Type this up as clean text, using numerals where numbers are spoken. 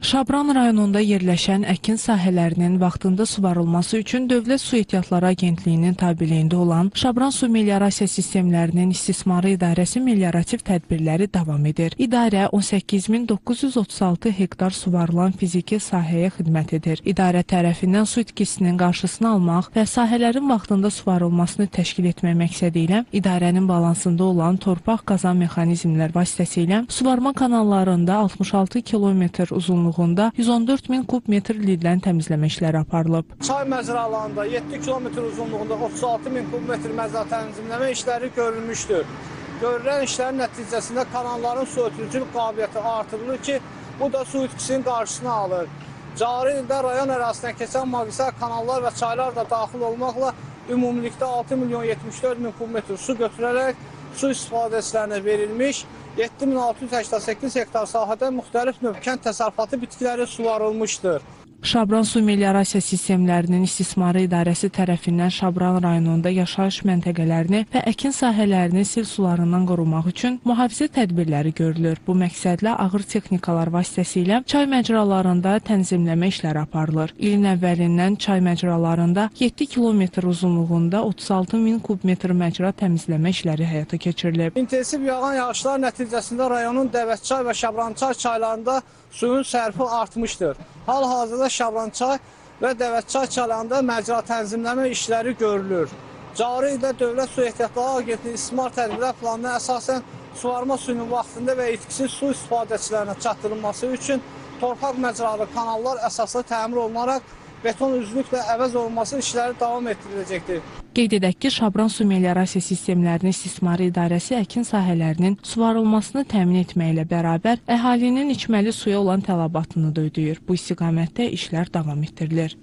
Şabran rayonunda yerləşən əkin sahələrinin vaxtında suvarılması üçün Dövlət Su Ehtiyatları Agentliyinin tabeliyində olan Şabran Su Meliorasiya Sistemlərinin İstismarı İdarəsi meliorativ tədbirləri davam edir. İdarə 18.936 hektar suvarılan fiziki sahəyə xidmət edir. İdarə tərəfindən su itkisinin qarşısını almaq və sahələrin vaxtında suvarılmasını təşkil etmək məqsədi ilə idarənin balansında olan torpaq qazan mexanizmlər vasitəsilə suvarma kanallarında 66 kilometr uzunluğunda 114 min kub metr lidlən təmizləmə işləri aparılıb. Çay məzralarında 7 kilometr uzunluğunda 36 min kub metr məzra tənzimləmə işləri görülmüşdür. Görülən işlərin nəticəsində kanalların su ötürücülük qabiliyyəti artırılır ki, bu da su itkisinin qarşısını alır. Cari ildə rayon ərazisindən keçən magistral kanallar və çaylar da daxil olmaqla ümumilikdə 6 milyon 74 min kub metr su götürərək su istifadəçilərinə verilmiş, 7688 hektar sahədə müxtəlif növ kənd təsərrüfatı bitkiləri suvarılmışdır. Şabran Su Meliorasiya Sistemlərinin İstismarı İdarəsi tərəfindən Şabran rayonunda yaşayış məntəqələrini və əkin sahələrini sil sularından qorumaq üçün mühafizə tədbirləri görülür. Bu məqsədlə ağır texnikalar vasitəsilə çay məcralarında tənzimləmə işləri aparılır. İlin əvvəlindən çay məcralarında 7 kilometr uzunluğunda 36 min kub metr məcra təmizləmə işləri həyata keçirilib. İntensiv yağan yağışlar nəticəsində rayonun Dəvətçay və Şabrançay çaylarında suyun sərfi artmışdır. Hal-hazırda Şabrançay və Dəvətçay çaylarında məcra tənzimləmə işləri görülür. Cari ildə Dövlət Su Ehtiyatları Agentliyi istismar tədbirlər planına əsasən suvarma suyunun vaxtında və itkisiz su istifadəçilərinə çatdırılması üçün torpaq məcralı kanallar əsaslı təmir olunaraq beton üzlüklə əvəz olunması işləri davam etdiriləcəkdir. Qeyd edək ki, Şabran Su Meliorasiya Sistemlərinin İstismarı İdarəsi əkin sahələrinin suvarılmasını təmin etməklə bərabər əhalinin içməli suya olan tələbatını da ödəyir. Bu istiqamətdə işlər davam etdirilir.